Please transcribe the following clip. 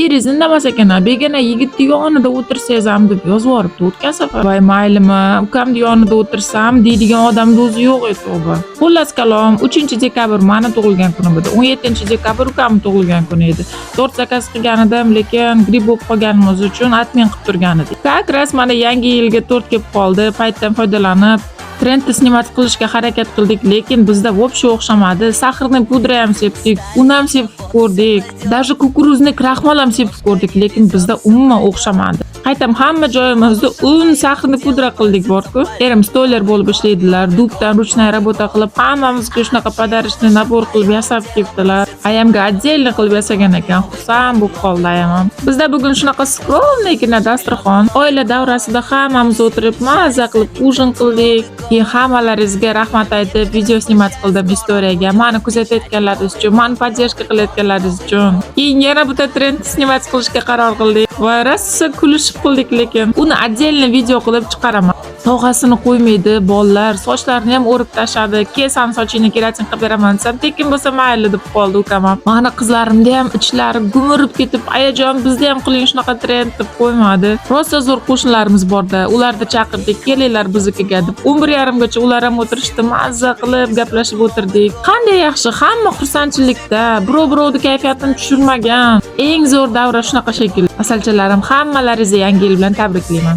Eringiz indamas ekan, begona yigitni yonida o'tirsangiz ham, deb yozib yuboribdi o'tgan safar. Voy, maylimi, ukamni yonida o'tirsam deydigan odamni o'zi yo'q edi, tavba. Xullas kalom, 3 dekabr mani tug'ilgan kunim edi. 17 dekabr ukamni tug'ilgan kuni edi. Tort zakaz qilgan edim, lekin gripp bo'lib qolganimiz uchun отмен qilib turgan edik. Как раз mana yangi yilga tort kelib qoldi. Paytdan foydalanib trendni снимать qilishga harakat qildik, lekin bizda вообще o'xshamadi. Сахарный pudra ham sepdik, un ham sepib ko'rdik, даже кукурузный kraxmal ham sepib ko'rdik, lekin bizda umuman o'xshamadi. Qaytam hamma joyimizni un, сахарный pudra qildik borku. Erim столяр bo'lib ishlaydilar, dubdan ручная работа qilib, hammamizga shunaqa подарочный набор qilib yasab kelibdilar. Ayamga отдельно qilib yasagan ekan, xursand bo'lib qoldi ayam ham. Bizda bugun shunaqa скромный gina dasturxon. Oila davrasida hammamiz o'tirib, maza qilib ужин qildik. Keyin hammalaringizga rahmat aytib, video снимать qildim история ga. Mani kuzatayotganlaringiz uchun, mani поддержка qilayotganlaringiz uchun. Keyin yana bitta trend снимать qilishga qaror qildik. Va rosa kulishib qildik, lekin uni отдельно video qilib chiqaraman. Tog'asini qo'ymaydi bolalar, sochlarini ham o'rib tashladi. "Kel, san sochingni keratin qilib beraman", desam, "Tekin bo'lsa mayli", deb qoldi ukam ham. Mani qizlarimda ham ichlari gumurib ketib, "Ayajon, bizda ham qiling shunaqa trend", deb qo'ymadi. Rosa zo'r qo'shnilarimiz borda, ularni chaqirdik, "Kelinglar biznikiga", deb. 11:30 gacha ular ham o'tirishdi, mazza qilib gaplashib o'tirdik. Qanday yaxshi, hamma xursandchilikda, birov birovni kayfiyatini tushirmagan. Eng zo'r davra shunaqa shekilli. Asalchalarim, hammalaringizni yangi yil bilan tabriklayman.